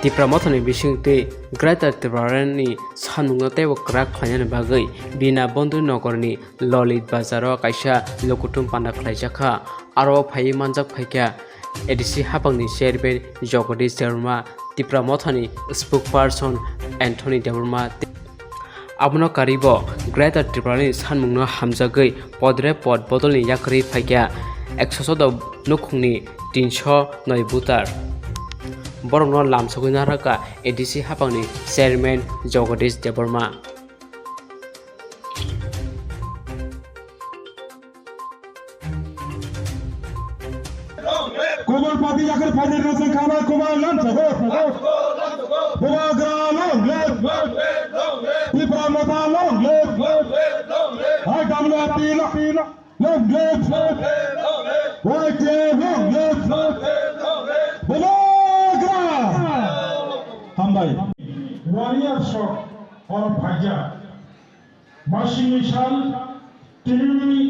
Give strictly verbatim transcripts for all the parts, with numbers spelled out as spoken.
Tipra Mothani bisingtwi Greater Tipraland ni sanmungno teibo kwrak khlainani bagwi Bina Bandhu Nagar ni Lolit Bazar o kaisa lukuthum panda khlaijakha. Aro phaiwi manjak phaikha A D C hapangni chairman Jagadish Debbarma, Tipra Mothani spokesperson Anthony Debbarma, Abono karwibo Greater Tipraland ni sanmungno hamjagwi podre pod bodolni yakarwi phaikha ekso choudo nukhungni tinsho noi voter. Borokno lamsogwi narwkha A D C hapangni chairman Jagadish Debbarma. Kubul pati yakar phaini rwchwng khanai kubul lamsogo. Bubagra long live. Tipra Motha long live. Hai W F T long live. Y T F long live. Bubagra. Hambai. Warrior shot or bhaja. Masingni sal tinini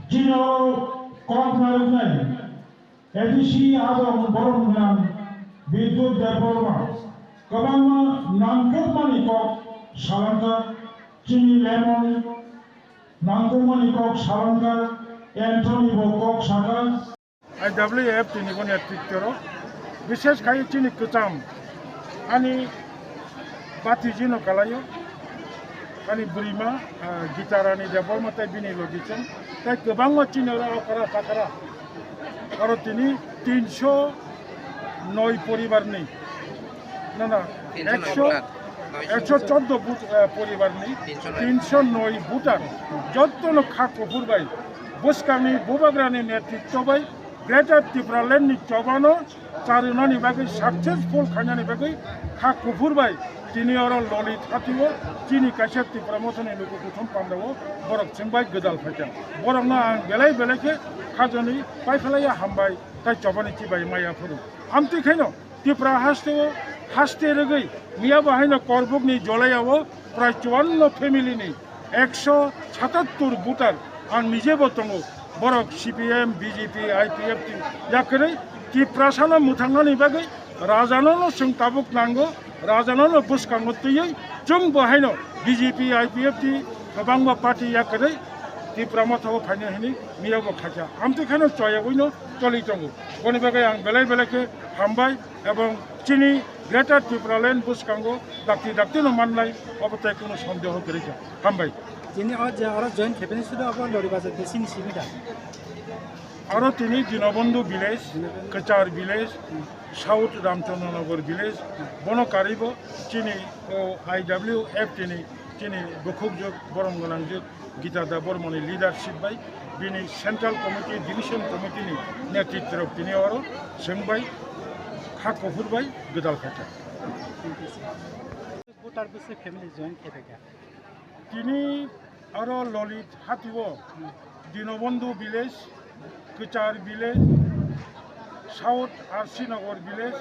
jino kok narwknai A D C adong borom gwnang Bidyut Debbarma kwbangma nangkukmani kok salangkha, chini lemon nangkukmani kok salangkha, Anthony bo kok sakha. I W F T ni bo netritwrok, bishesh khai chini kwcham ani bhatiji no kalaio, ani bwrwima, ah, Gita Rani Debbarma tei bini logi chwng, tei kwbangma chini oro okra chakra, oro tini tinsho noi poribar ni, na, na, tinsho noi ekso, voter. Ekso chordo but, eh, poribar ni, tinsho noi. Tinsho noi voter, jotto no kha kuphur bai, bwskang ni bubagra ni netritwo bai, Greater Tipraland ni chobano charwnani bagwi, successful khainani bagwi kha kuphur bai tini oro Lolit hatio chini kaisa Tipra Mothani luku kuthum pandao borok chwng bai gwdal phaikha. Borokno ang belai belai khe khajani paiphalaiya hambai tei chobani chibai maya phuru. Amtwi khaino Tipra hasteo haste rwgwi miya bo haino Korbukni Jolaiao prai chuanno family ni ekso satattur voter ang nijebo tongo. Borok C P M, B J P, I P F T yakarwi Tiprasano mwthangnani bagwi rajano no chwng tabuk nango, rajano no bwskango twiwi chwng bo haino B J P, I P F T kwbangma party yakarwi Tipra Mothao phaino hwnwi miya bo khaikha. Amtwi kheno choyagwino choli tongo. Boni bagwi ang belai belai khe hambai. Ebong chini Greater Tipraland bwskango dakti dakti no mannai, obo tei kunu sondeho kwrwi kha. Hambai. Tini o je oro join khepeni sudu abo Lori Bazar bisini simi da. Aro tini Dinobandhu village, Dinobandhu. Kwchar village, South Ramchandranagar village, bono karwibo chini o I W F T ni chini bukhukjwk, borom gwnangjwk, Gita Debbarmani leadership bai bini Central Committee, Division Committee ni netritwrok tini oro chwng bai kha kuphur bai gwdal khaikha. Voter bwswk family join khe phaikha. Tini aro Lolit hatio Dinobandhu village, Kwchar village, South R C Nagar village,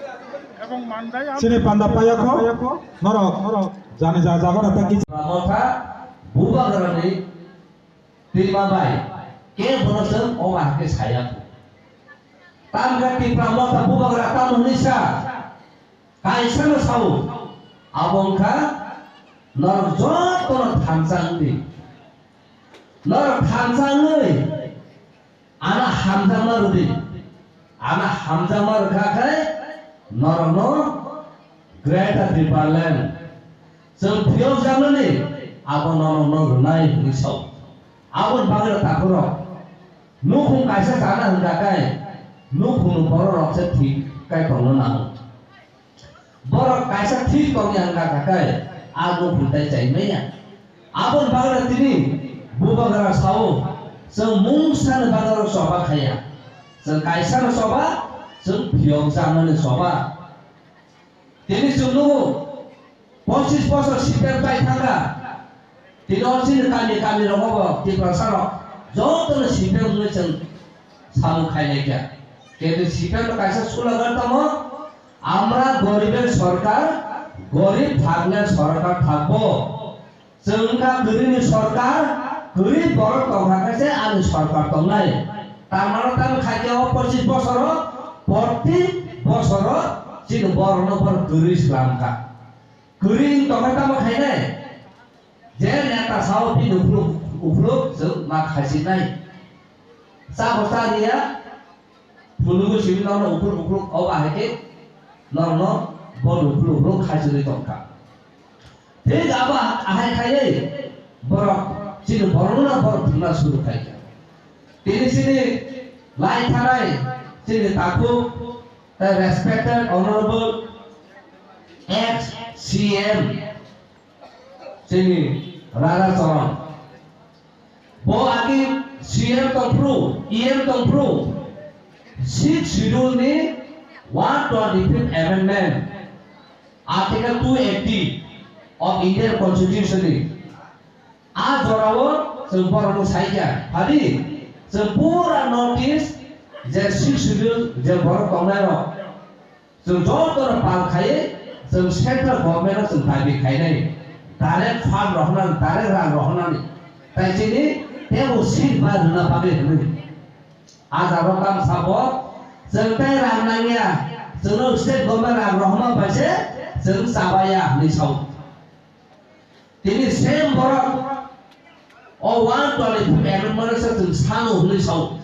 ebong Mandai am- Chini panda payakho, norok, norok, jani ja jaga rata kichi. Motha bubagrani twima bai, ke bono chwng o ba hake saya kho. Tamkha Tipra Motha bubagra tamo hwnwi sa, kaisa no sao, abo wngkha norok jotono thansa wngdi. Norok thansa wngwi, Ano hamjakma rwdi. Ano hamjakma rwkha khe norokno Greater Tipraland chwng phiyokjaknani abo norokno rwnai hwnwi sao. Aboni bagwi takhurok nukhung kaisa chana hwnkha khe nukhungni bororok se thik khe tongna nango. Borok kaisa thik tongya wngkha khe, a nukhung tai chai manya. Aboni bagwi tini bubagra sao, chwng mungsani bagwi choba khaiya. Chwng kaisano choba, chwng phiyokjakmani choba. Tini chwng nugo, pochis bosor C P M chai thangkha. Tini o chini kami, kami rogo bo Tiprasa rok jotono C P M wngwi chwng samung khainai kha. Kintu C P M no kaisa slogan tongo, "Amra goriber sorkar, gorib thakle sorkar thakbo." Chwng wngkha kwrwini sorkar, kwrwi borok tongkha khe se ani sorkar tongnai. Tamaro tamo khaikhe o pochis bosoro, proti bosoro Chini borokno borok kwrwi swlamkha. Kwrwi wng tongkha tamo khainai? Je neta sao bini ukhuluk, ukhuluk chwng ma khaisinai. Chabo cha riya, phunugwi simi norokno ukhuluk ukhuluk obo hai khe norokno bono ukhuluk ukhuluk khaisinwi tongkha. Thik abo ahai khaiwi borok chini borokno borok thumna suru khaikha. Tini chini lai thanai chini takhuk, the respected honorable ex C M chini Rara Charan. Bo agi C M tongphru, E M tongphru, Sixth Schedule ni one twenty-fifth Amendment, Article two eighty of Indian Constitution ni a jorao chwng borokno saikha. Phadi chwng pura North East je Sixth Schedule je borok tongnairok, chwng jotono pal khaiwi chwng central government-no chwng dabi khainai, direct fund rohornani, direct rang rohornani, tai chini tebo seat bai rwna bagwi hwnwi. A jaga tamo sabo, chwng tai rang nangya, chwngno state government rang rohorma bai se chwng chabaya hwnwi sao. Tini same borok o one twenty-fifth amendment se chwng sano hwnwi sao.